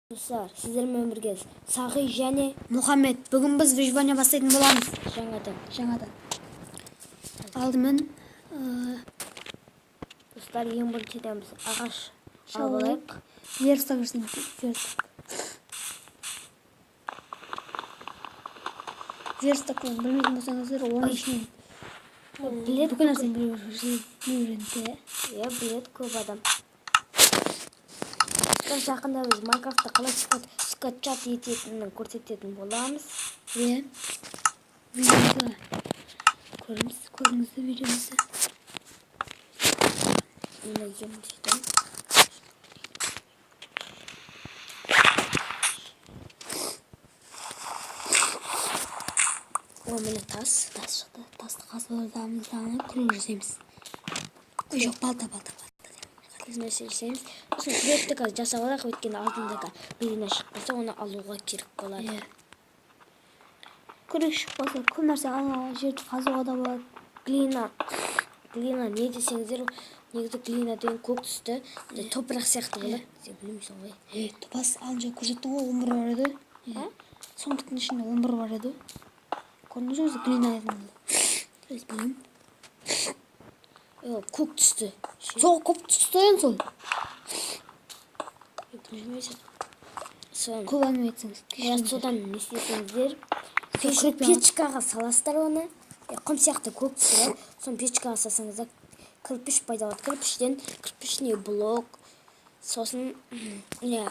Достар, сіздермен бірге Сағи және Мұхаммед. Бүгін біз выживание бастайтын боламыз. Жаңадан. Жаңадан. Алдымен Достар, ең бірінші етеміз ағаш алып алайық. Верстак жасаймыз. Верстак. Верстак білмейтін болсаңыздар, оның ішінен Біледі. Бүкіл нәрсені білу үйренді. Иә, біледі көп адам. Достар, жақында біз Майнкрафтта қалай скачать ететінін көрсететін боламыз. Иә. Видеомызды көріңіз, көріңіздер видеомызды. Мына ең біріншіден. О, міне тас. Тас шықты. Тасты қазып аламыз дағы күрек жасаймыз. Ой, жоқ, балта, балта, балта. Көп нәрсе жасаймыз. Сосын күректі қазір жасап алайық, өйткені алдындағы глина шықпаса, оны алуға керек болады. Иә. Күрек шықпаса, көп нәрсе ана жерді қазуға да болады. Глина не десеңіздер, негізі глина деген көк түсті, топырақ сияқты болады. Сен білмейсің ғой. Е, топас алдын көрсеттің ғой, 11 бар еді. А? Сондықтың ішінде 11 бар еді. Көрдіңіз ғой, глина дедім. То есть білмеймін. Көк түсті. Сол көк түсті енді сол. Білмейсің. Соны. Көп әңгіме айтсаңыз. Иә, содан не істесеңіздер, Сол күрекпен печкаға саласыздар оны. Құм сияқты көк түсі бар. Соны печкаға салсаңыздар, кірпіш пайда болады. Кірпіштен кірпішный блок, сосын, не,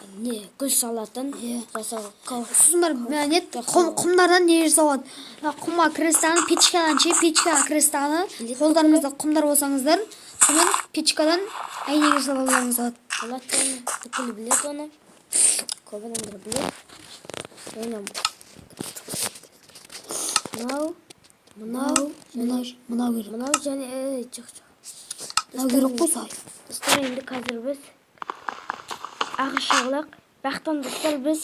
гүл салатын жасау. Сосын барып, не, құмдардан не жасауға болады? Құмға кіресіз, печкадан ше, печкаға кіресіз, қолдарыңызда құмдар болсаңыздар, сонымен печкадан әйнек жасап алуларыңыз болады. Болады оны, бүкіл біледі оны. Көп адамдар біледі. Оны мынау, мынау, мынау, мынау керек. Мынау және, жоқ, жоқ. Мынау керек қой, сай. Достар, енді қазір біз ағаш алайық. Бірақтан, достар, біз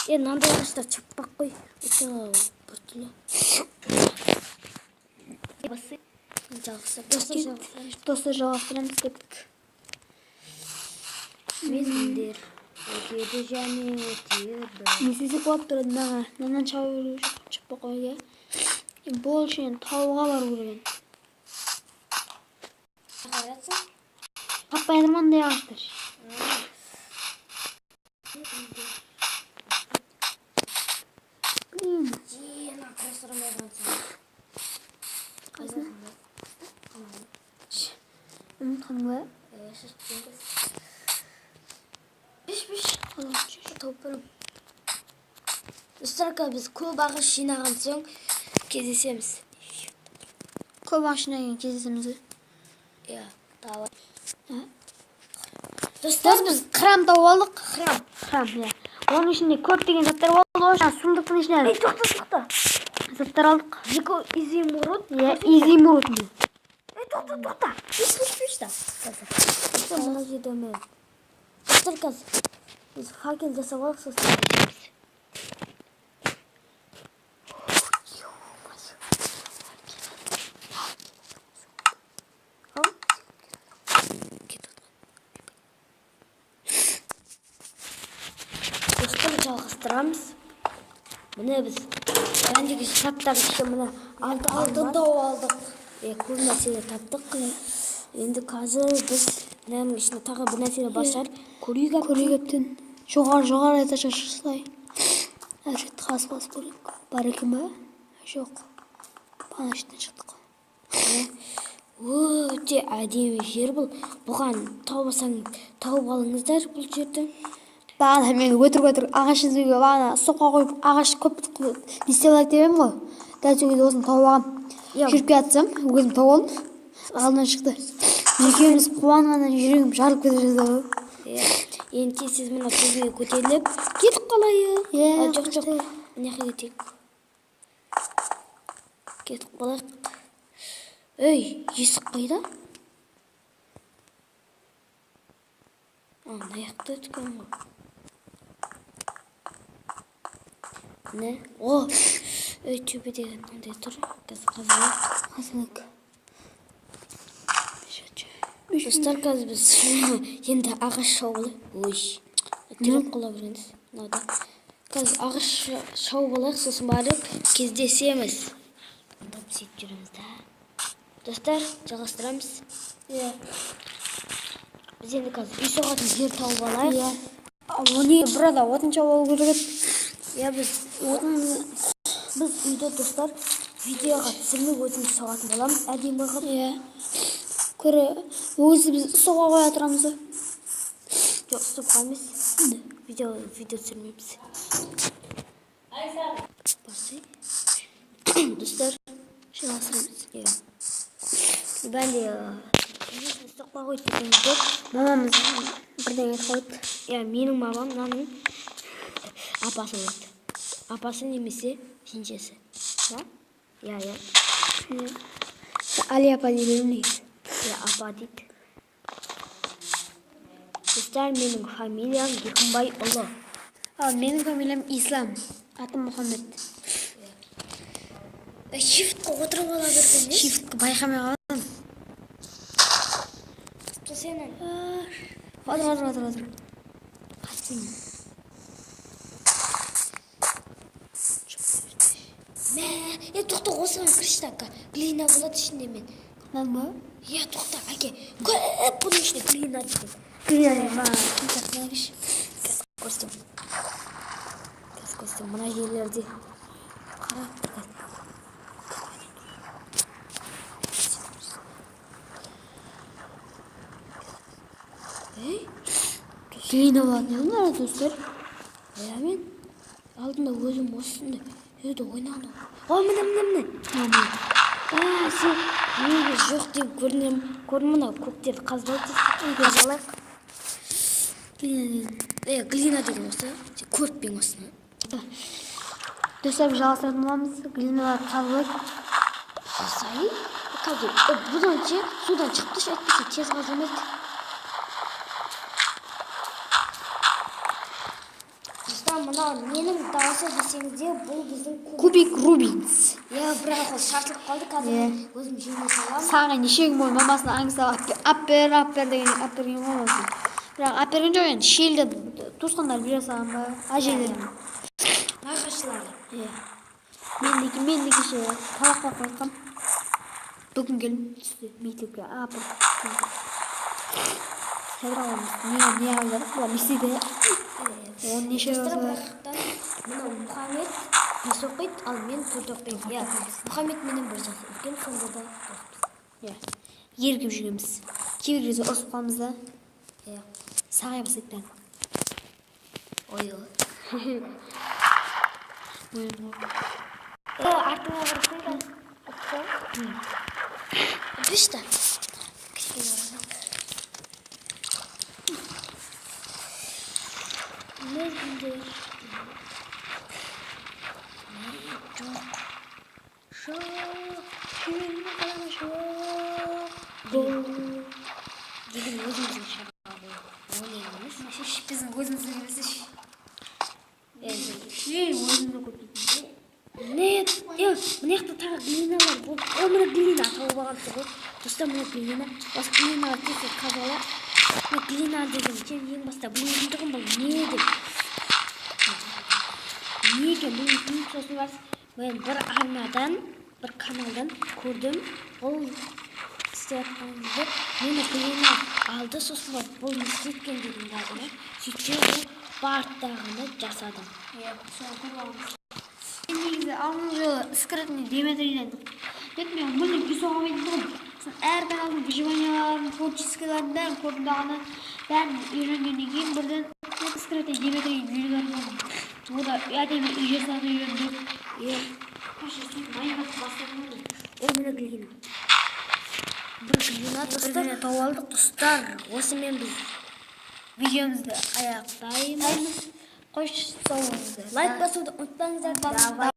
мынандай ағаштар шаппақ қой. Өйткені ол біртүрлі. Жалғастыр. Достар, жалғастыр. Достар, жалғастырамыз, кеттік. Мезгілдер өтеді және өтеді. Не істесек болады тұрады мынаға? Мынанан шабу керек, шаппақ қой, иә. Енді бұл үшін енді тауға бару керек енді. Қаратсың? Таппай жатырмын мындай ағаштар. Блин. Е, мына құрастыра алмай қалсам. Қайсыны? Ұмытқаның ба? Биш, биш. Тауып. Достар, қазір біз көп ағаш жинаған соң кездесеміз. Көп ағаш жинаған кездесеміз бе? Иә, давай. А? Достар, Достар, біз храм тауып алдық. Храм. Храм, иә. Оның ішінде көптеген заттар болды ғой, жаңа сундықтың ішінен. Ей, тоқта, тоқта. Заттар алдық. Екі изумруд. Иә, изумруд. Ей, тоқта, тоқта. Биш, биш, биш та. Қазір. Достар, мына жерде мен. Достар, қазір біз факел жасап алайық, сосын кездесеміз. Ау? Достар, жалғастырамыз. Міне біз әндегі шаттар ішінде міне Алтын тауып алдық. Көп нәрселер таптық. Енді қазір біз мынаның ішінде тағы бір нәрселер бар шығар. Көрейік әбден. Көрейік әбден. Жоғары, жоғары этажға шықсай. Әр жерді қазып қазып көрейік. Бар екен ба? Жоқ. Бағана шеттен шықтық қой. Өте әдемі жер бұл. Бұған тауып алсаң, тауып алыңыздар бұл жерді. Бағана мен өтірік өтірік ағаш іздеуге бағана соқа қойып ағаш көп не істеп алайық деп едім ғой. Дәл сол кезде осыны тауып алғам. Иә. Жүріп келе жатсам, өзім тауып алдым. Алдынан шықты. Екеуміз қуанғаннан жүрегім жарылып кете жаздады ғой. Иә. Енді тез тез мына төбеге көтеріліп кетіп қалайық. Иә, А, жоқ, жоқ. Мына жаққа кетейік. Кетіп қалайық. Ей, есік қайда? А, мына жақта өткен ғой. Не? О! Ей, төбеде мынандай тұр. Қазір қазып. Қазылық. Достар, қазір біз енді ағаш шауып алайық. Ой, тіреп қала бергенбіз. Мынада. Қазір ағаш шауып алайық, сосын барып кездесеміз. Сөйтіп жүреміз да. Достар, жалғастырамыз. Иә. Біз енді қазір үй соғатын жер тауып алайық. Иә. Оны burada отын шауып алу керек еді. Иә, біз Отын біз үйде, достар, видеоға түсірмей өзіміз соғатын боламыз әдемі қылып. Иә. Көрі, өзі біз суға қоя тұрамыз ғой. Жоқ, суға емес. Видео түсірмейміз. Барсай. Достар, Жалғастырамыз. Иә. Бәле, соқпа қойды десеңіздер. Мамамыз бірдеңе айтып қойды. Иә, менің мамам мынаның апасы болады. Апасы немесе жеңгесі. Да? Иә, иә. Али апа дейді негізі. Иә, апа дейді. Достар, менің фамилиям Еркінбайұлы. Ал менің фамилиям Ислам. Атым Мұхаммед. Shiftқа отырып ала берген не? Shiftқа байқамай қалдым. Сенің. Отыр. Қайтсың. Мә, тоқта, осыған кірші так. Глина болады ішінде мен. Мынаны ба? Иә, тоқта, әке. Көп бұның ішінде глина деген. Глина деген ба? Қазір көрсетемін. Қазір көрсетемін. Мына жерлерде қарап тұр қазір. Ей? Глина болатын еді мына достар. Иә, мен алдында өзім осындай үйде ойнадым. О, міне, міне, міне. Міне. Сен неге жоқ деп көрінем. Көрін мына көктерді қазып алып қазып алайық. Глина деген. Глина деген осы. Сен көріп пе едің осыны? Достар, біз жалғастыратын боламыз. Глиналар қазып алайық. Жасай. Қазір, бұдан ше, судан шығып тұршы, әйтпесе тез қазылмайды. Достар, мынау менің дауысы десеңіздер, бұл біздің Кубик Рубикс. Иә, бірақ ол шашылып қалды, қазір Иә. өзім жеңе саламын. Саған неше күн бойы мамасына аңсап ап бер, ап бер деген ап берген ғой мамасы. Бірақ ап берген жоқ енді, шелді туысқандар бере салған ба, әжелері. Нағашылары. Иә. Мен де кеше талаққа қайтқам. Бүгін келдім түсте мектепке апыр. Сәбір аламыз. Не алып бұлар не істейді? Он неше Достар, жыл? бірақтан мынау Мұхаммед 5 оқиды, ал мен 4 оқимын. Иә, Мұхаммед менен бір жас үлкен, сонда да доспыз. Иә. Ерігіп жүреміз. Кейбір кезде ұрысып қаламыз да. Иә. Сағай бастайды бәрін. Ой, ой. Артыңа қарасаң да. Бішті. Кішкене ойнап. Не күнде? Жоқ. Жоқ. Жоқ. Бұл деген өзіміздің шаруа бұл. Өлең емес. Біздің өзіміздің емес. Ей, өзімді көрсетейін. Нет, мына жақта тағы глиналар болды. О, мына глина тауып алғансың ғой. Достар, мына глина. Осы глиналар тез тез қазып алайық. Мына глина деген сен ең баста білмейтін тұғын бұл не деп. Не екен білмейтін. Сосын барып мен бір арнадан, бір каналдан көрдім. Ол істеп жатқанымызды мені глина алды, сосын барып бұл не істейді екен деген дағыны. Сөйтсе, ол барттағыны жасадым. Иә, соны көріп аламыз. Мен негізі алдыңғы жылы скрытный Деметрийден тек мен мүлдем үй соға алмайтын тұғым. Сосын әр каналдың выживанияларын, творческийларын бәрін көрдім дағыны, бәрін үйренгеннен кейін бірден скрытный Деметрийді үйреніп алдым. Ода әдемі үй жасауды үйрендім. Иә. Қойшы, сен Майнкрафт бастадың ғой. О, міне глина. Бір глина, достар. Бір глина тауып алдық. Достар, осымен біз видеомызды аяқтаймыз. Қойшы, сау болыңыздар. Лайк басуды ұмытпаңыздар. Давай.